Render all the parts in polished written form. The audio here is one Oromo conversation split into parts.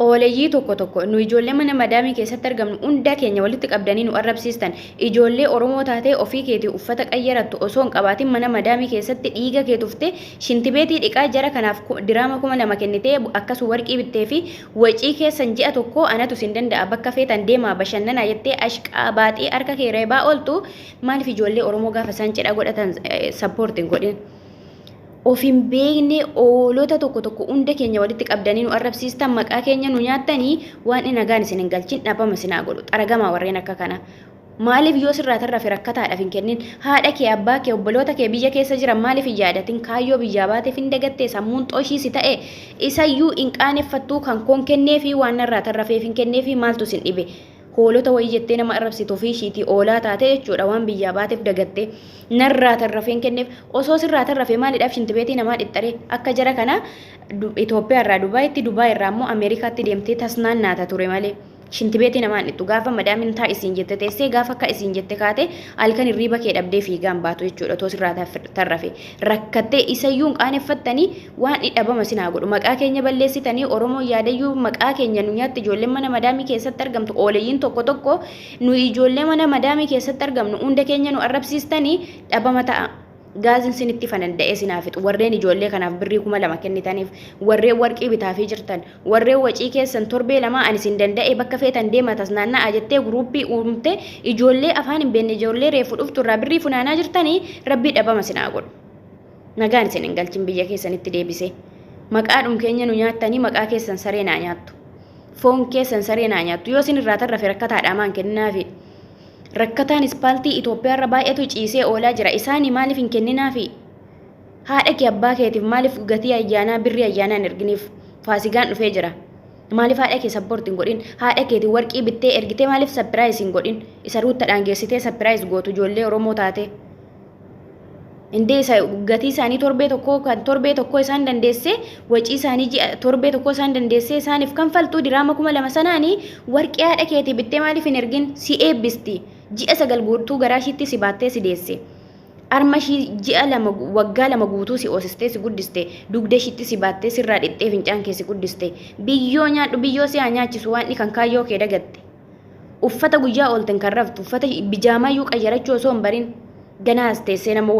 Ooleyyii tokko tokko nu ijoollee mana madaamii keessatti argamnu hunda keenya walitti qabdanii nu arrabsiistan. Ijoollee Oromoo taatee ofii keetii uffata qayyarattu osoo hin qabaatin mana madaamii keessatti dhiiga kee tuftee shintibeetii dhiqaa jara kanaaf diraama 2000 kennitee akkasu warqii bittee fi wacii keessan ji'a tokkoo anatu isin danda'a bakka feetan deemaa bashannanaa jettee ashqaa baaxii harka kee reebaa ooltu maaliif ijoollee Oromoo gaafa isaan cidha godhatan support hin godhin? Of hin beekne oolota tokko tokko hunda keenya walitti qabdanii nu arrabsiistan, maqaa keenya nu nyaattanii, waan inni nagaan isin hin galchin dhabama isin haa godhu. Xaragamaa warreen akka kana. Maaliif yoo sirraa tarrafe rakkataadhaaf hin kennin? Haadha kee, abbaa kee, obboloota kee biyya keessa jiran maaliif hin yaadatin? Kaayyoo biyyaa baateef hin dagattee? Sammuun xoshii si ta'e isayyuu hin qaaneffattuu? Kan koon kenneefi waan narraa tarrafeef hin kenneefi, maaltu isin dhibe? Hoolota wayii jettee nama arrabsitu ofii ishiitii oolaa taate jechuudha. Waan biyyaa baateef dagattee narraa tarrafeen kenneef. Osoo sirraa tarrafee maaliidhaaf shintibeetii namaa dhixxaree akka jara kana Itoophiyaa irraa Dubaayitti, Dubaay irraa immoo Ameerikaatti deemtee tasnaan naata ture malee? Shintibeetii namaa hin dhixxu. Gaafa madaamin taa isiin jette teessee, gaafa akka isiin jette kaate, halkan hirriiba kee dhabdee fiigaan baatu jechuudha. Otoo sirraa tarrafe rakkattee isayyuu hin qaaneffattanii, waan dhabama sin haa godhu. Maqaa keenya balleessitanii, Oromoon yaadayyuu maqaa keenya nu nyaatti. Ijoolleen mana madaamii keessatti argamtu, ooleyyiin tokko tokko, nu ijoollee mana madaamii keessatti argamnu hunda keenya nu arrabsiistanii, dhabama ta'a. Gaazin sinitti fananda'ee sin haa fixu. Warreen ijoollee kanaaf birrii 2000 kennitaniif, warreen warqii bitaafii jirtan, warreen wacii keessan torbee lamaa ani sin danda'e bakka feetan deema tasnaanna'aa jettee guruuppii uumte ijoollee afaan hin beekne, ijoollee reefu dhuftu irraa birrii funaanaa jirtanii, rabbii dhabama sin haa godhu. Nagaan isin hin galchin biyya keessanitti deebisee. Maqaadhum keenya nu nyaattanii, maqaa keessan saree naa nyaattu. Foon keessan saree naa nyaattu. Yoo isin irraa tarrafe rakkataadhaa maan kenninaafi? Rakkataan ispaaltii Itoophiyaarra baay'atu ciisee oolaa jira. Isaanii maaliif hin kenninaafi? Haadha kee abbaa keetiif maaliif gatii ayyaanaa, birrii ayyaanaa hin erginiif? Faasigaan dhufee jira. Maaliif haadha kee support hin godhin? Haadha keetiin warqii bittee ergitee maaliif surprise hin godhin? Isa ruuttadhaan geessitee surprise gootu ijoollee Oromoo taatee. Indee isa gatii isaanii torbee tokkoo kan torbee tokkoo isaan dandeessee, wacii isaanii ji'a torbee tokkoo isaan dandeessee isaaniif kanfaltuu diraama 2000 sanaanii warqii haadha keetii bittee maaliif hin ergin? Si eebbisti. Ji'a 9 guutuu garaa ishiitti si baattee si deesse. Arma ishii ji'a 2, waggaa 2 guutuu si oosistee si guddiste. Dugda ishiitti si baattee sirraa dhixxee fincaan kee si guddiste. Biyyoo nyaadhu, biyyoo si haa nyaachisu waan kan kaayyoo kee dagatte. Uffata guyyaa oolten kan raftu, uffata bijaamaayyuu qayyarachuu osoo hin barin ganaa as teessee nama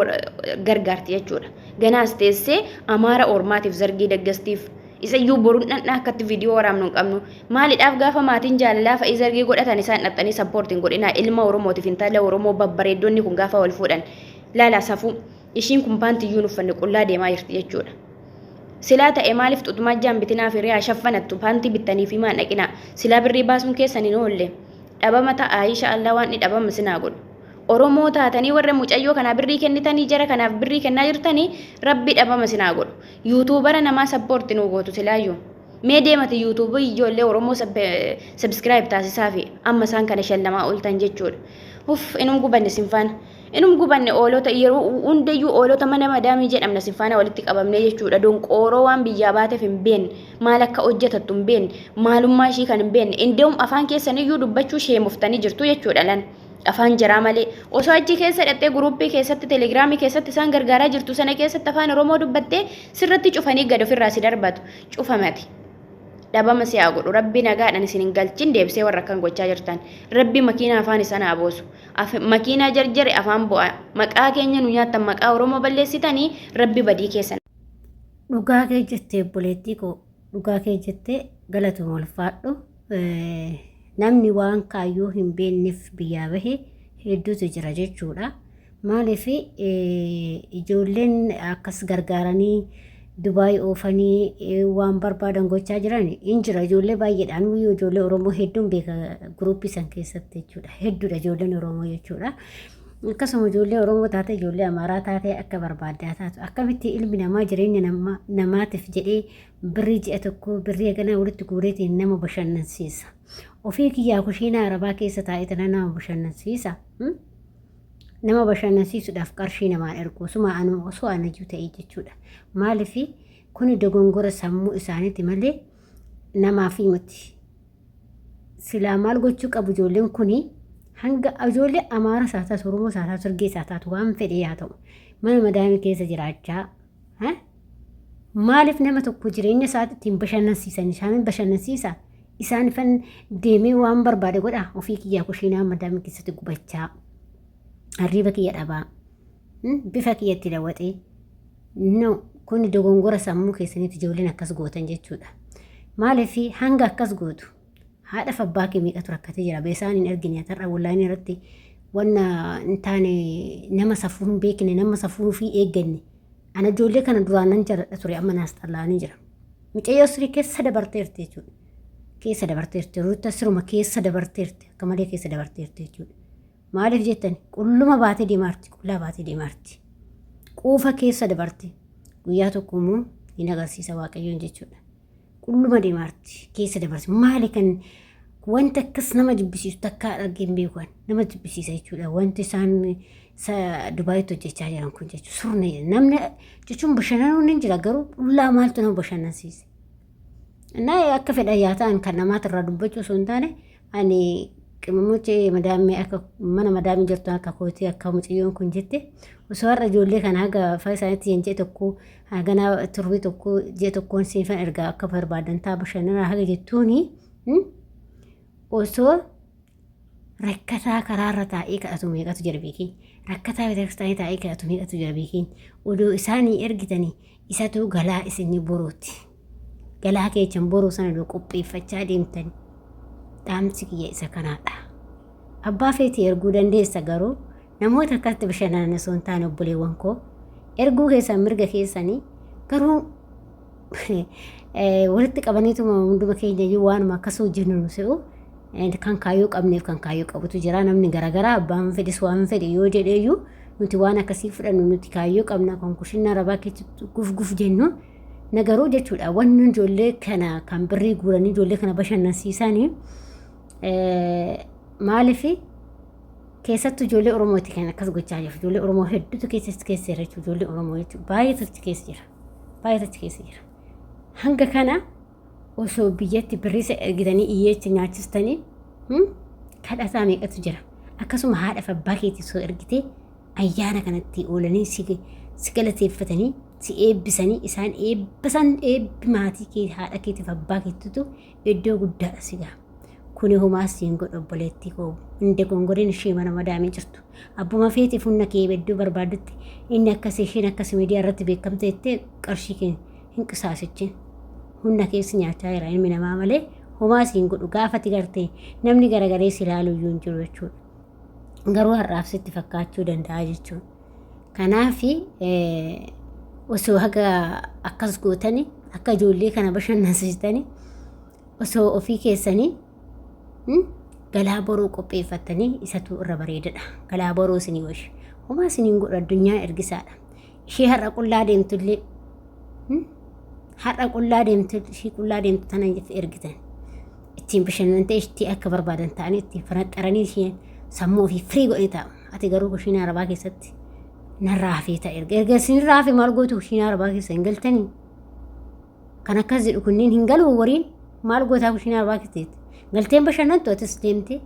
gargaarti jechuudha. Ganaa as teessee Amaara ormaatiif zargii daggastiif. Isayyuu boruun dhandhaa akkatti viidiyoo waraabnu hin qabnu. Maalidhaaf gaafa maatiin jaalalaa fa'ii zargii godhatan isaan dhaxxanii support hin godhinaa? Ilma Oromootiif intala Oromoo babbareeddonni kun gaafa wal fuudhan laala safuu. Ishiin kun paantiyyuu hin uffanne, qullaa deemaa jirti jechuudha. Silaa ta'e maaliif xuxmaajjaan bitinaa fi riyaa shaffanattu paantii bittanii fi maan dhaqinaa? Silaa birrii baasuun keessan hin oolle. Dhabama ta'a insha Allah, waan dhabama sinaa godhu. Oromoo taatanii warra mucayyoo kanaa birrii kennitanii, jara kanaaf birrii kennaa jirtanii, rabbi dhabama sinaa godhu. Yuutuubara namaa support nuu gootu silaayyuu. Mee deemati yuutuubii ijoollee Oromoo subscribe taasisaa fi amma isaan kana shallamaa ooltan jechuudha. Uff, inum gubanne sin faana. Inum gubanne. Oolota yeroo hundayyuu oolota mana madaamii jedhamna sin faana walitti qabamnee jechuudha. Donqooroo waan biyyaa baateef hin beekne, maal akka hojjetattu hin beekne, maalummaa ishii kan hin beekne. Indeewum afaan keessaniyyuu dubbachuu sheemoftanii jirtu jechuudha lan. Afaan jaraa malee. Osoo achi keessa dhattee guruuppii keessatti, telegiraamii keessatti isaan gargaaraa jirtu sana keessatti afaan Oromoo dubbattee sirratti cufanii gad ofirraa si darbatu. Cufamati. Dhabama si haa godhu. Rabbi nagaadhaan isin hin galchin deebisee warra akkan gochaa jirtan. Rabbi makiinaa afaan isaan haa boosu. Makiinaa jarjare afaan bu'a. Maqaa keenya nu nyaattan, maqaa Oromoo balleessitanii, rabbi badii keessan. Dhugaa kee jettee obboleettii koo, dhugaa kee jettee, galatuma ulfaadhu. Namni waan kaayyoo hin beekneef biyyaa bahe hedduutu jira jechuudha. Maaliif ijoolleen akkas gargaaranii Dubaay oofanii waan barbaadan gochaa jiran hin jira. Ijoollee baay'eedhaan ijoollee Oromoo hedduun beeka guruuppii san keessatti jechuudha. Hedduudha ijoolleen Oromoo jechuudha. Akkasuma ijoollee Oromoo taate, ijoollee Amaaraa taate, akka barbaaddaa taatu, akkamitti ilmi namaa jireenya namaatiif jedhee birrii ji'a tokko birrii haganaa walitti guureetiin nama bashannansiisa? Ofii kiyyaa kushiinaa Arabaa keessa taa'ee tana nama bashannansiisa. Nama bashannansiisuudhaaf qarshii namaan ergu osuma anu osoo anayyuu ta'ee jechuudha. Maaliif kuni dogongora sammuu isaaniiti malee namaaf miti. Silaa maal gochuu qabu ijoolleen kuni? Hanga ijoollee Amaara isaa taatu, Oromoo isaa taatu, Sirgee isaa taatu, waan fedhe haa ta'u, mana madaamii keessa jiraachaa maaliif nama tokko jireenya isaa ittiin bashannansiisan? Isaan bashannansiisa. Isaan ifan deemee waan barbaade godha ofii kiyyaa kushiinaa madaamii keessatti gubachaa arriiba kiyya dhabaa bifa kiyyatti lawwaxee. No, kun dogongora sammuu keessanitti ijoolleen akkas gootan jechuudha. Maaliif hanga akkas gootu? Haadhaaf abbaa kee meeqatu rakkatee jira. Beesaan hin argine har'a wallaayini irratti wanna hin taane, nama safuu hin beekne, nama safuu fi eegganne. Ana ijoollee kana duraan nan jaalladha ture, amma naas xallaanii jira. Mucayyoo sirii keessa dabarteerti jechuudha. Keessa dabarteerti. Ruutta siruma keessa dabarteerti. Akka malee keessa dabarteerti jechuudha. Maaliif jettan, qulluma baatee deemaarti. Qullaa baatee deemaarti. Quufa keessa dabarti. Guyyaa tokko immoo hin agarsiisa Waaqayyoon jechuudha. Qulluma deemaarti. Keessa dabarti. Maali kan wanta akkas nama jibbisiisu takkaa dhagee hin beeku, nama jibbisiisa jechuudha. Wanti isaan Dubaayitti hojjechaa jiran kun jechuudha. Surna namni jechuun bashannanuun ni jira, garuu qullaa maaltu nama bashannansiise? Innaa akka fedhan yaa ta'an, kan namaati irraa dubbachuu osoo hin taane, ani qimamoche madaamii akka mana madaamii jirtu akka kootii akka mucayyoon kun jette, osoo har'a ijoollee kana haga afa isaaniitti hin ji'a tokko haganaa turbii tokko ji'a tokkoon siifan ergaa akka barbaadan ta'a bashannanaa haga jettuuni, osoo rakkataa karaarra taa'ee kadhatu meeqatu jira beekiin, rakkataa beetakstaanii taa'ee kadhatu meeqatu jira beekiin, odoo isaanii ergitanii isatu galaa isinii boruuti. Galaa keechan boruu sana odoo qopheeffachaa deemtanii, dhaamsi kiyya isa kanaadha. Abbaa feetii erguu dandeessa, garuu namoota akkasitti bashannanan osoo hin taane, obboleewwan koo, erguu keessan mirga keessanii, garuu walitti qabaniituma hunduma keenya iyyuu waanuma akkas hojjennu nu se'u. Kan kaayyoo qabneef kan kaayyoo qabutu jira. Namni garaagaraa abbaan fedhis waan fedhe yoo jedheeyyuu, nuti waan akkasii fudhannu, nuti kaayyoo qabna. Kan kushinnaa arabaa keessatti guf guf jennu nagaruu jechuudha. Wanni ijoollee kana kan birrii guuranii ijoollee kana bashannansiisanii maaliif? Keessattuu ijoollee Oromooti kan akkas gochaa jiru. Ijoollee Oromoo hedduutu keessatti keessa jira jechuudha. Ijoollee Oromoo jechuudha baay'eetu achi keessa jira, baay'eetu achi keessa jira. Hanga kana osoo biyyatti birriisa ergitanii hiyyeecha nyaachistanii, kadhataa meeqatu jira. Akkasuma haadha fi abbaa keetii osoo ergitee ayyaana kanatti oolanii si galateeffatanii si eebbisanii, isaan eebbisan, eebbi maatii kee haadha keetiif abbaa keetitu iddoo guddaadha si gaha. Kuni homaa siin godhu, obboleettii koo, hin dogongoriin. Ishee mana madaamii jirtu abbuma feetiif humna kee iddoo barbaadutti inni akkas isheen akkas miidiyaa irratti beekamte jettee qarshii kee hin qisaasichin. Humna keessa nyaachaa jira ilmi namaa malee homaa siin godhu. Gaafati gartee namni garagalee si ilaalu iyyuu hin jiru jechuudha. Garuu har'aaf sitti fakkaachuu danda'a jechuudha. Kanaaf osoo haga akkas gootani akka ijoollee kana bashannansiistanii, osoo ofii keessanii galaa boruu qopheeffattanii isatu irra bareedadha. Galaa boruu isinii washi. Homaa isiniin godhu, addunyaa ergisaadha. Ishee har'a qullaa deemtullee, har'a qullaa deemtu, ishee qullaa deemtu tana ergitan. Ittiin bashannantee ishee akka barbaadan ta'anii ittiin fanaxxaranii isheen sammuu ofii firii godhee taa'u. Ati garuu kushiinaa arabaa keessatti narraa hafee ta'a erga. Erga isinirraa hafe maal gootu kushiinaa arabaa keessa hin galtanii? Kan akkas jedhu kunneen hin galu wariin maal gootaa kushiinaa arabaa keessatti? Galteen bashannantu atis deemtee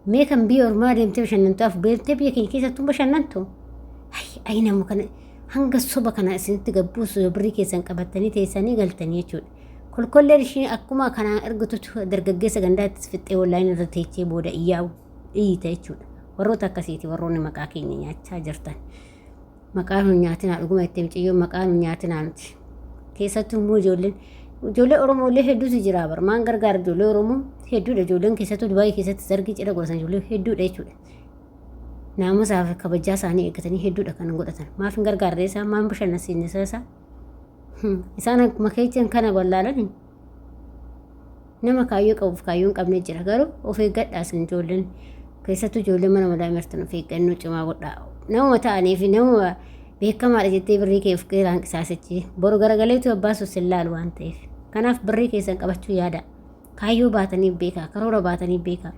mee kan biyya ormaa deemtee bashannantuuf beektee biyya keenya keessattuu bashannantu. Ayi, nama kana hanga soba kana isinitti gabbuusu birrii keessan qabattanii teessanii galtanii jechuudha. Kolkolleen ishii akkuma kanaan ergitutu dargaggeessa gandaatti fixxee wallaahin irra teechee booda iyyaa iyyita jechuudha. Warroota akkasiiti warroonni maqaa keenya nyaachaa jirtan. Maqaa nu nyaatinaa, dhuguma itti mucayyoon maqaa nu nyaatinaa nuti. Keessattuu immoo ijoollee Oromoolee hedduutu jira bar, maan gargaara? Ijoollee Oromoo hedduudha, ijoolleen keessattuu Dubaayii keessatti zargii cidha godhatan ijoollee hedduudha jechuudha. Naamusaa fi kabajaa isaanii eeggatanii hedduudha kan godhatan. Maaf hin gargaarre isaan? Maan bashannansiisne isaa? Isaan akkuma keechan kana wallaalanii nama kaayyoo qabuuf kaayyoo hin qabne jira. Garuu of eeggadhaa isin ijoolleen, keessattuu ijoolleen mana madaa mirtan, of eeggannoo cimaa godhaa. Namuma ta'anii fi namuma beekamaadha jettee birrii kee of keeraan qisaasichi boru garagaleetu abbaa sus hin laalu waan ta'eef. Kanaaf birrii keessan qabachuu yaada. Kaayyoo baatanii beekaa, karoora baatanii beekaa,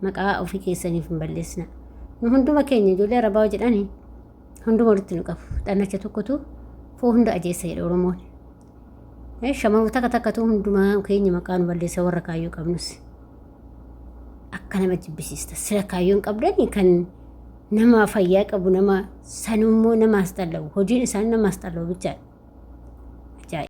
maqaa ofii keessaniif hin balleessina. Nu hunduma keenya ijoollee arabaa jedhanii hunduma walitti nu qabu. Xannacha tokkotu foo hunda ajeessa jedha Oromoon. Shamarru takka takkatu hundumaa keenya maqaa nu balleessa, warra kaayyoo qabnus. Akka nama jibbisiista. Sila kaayyoon qabdanii kan nama fayyaa qabu, nama sanummoo namaas xallabu. Hojiin isaanii namaas xallabu bichaadha.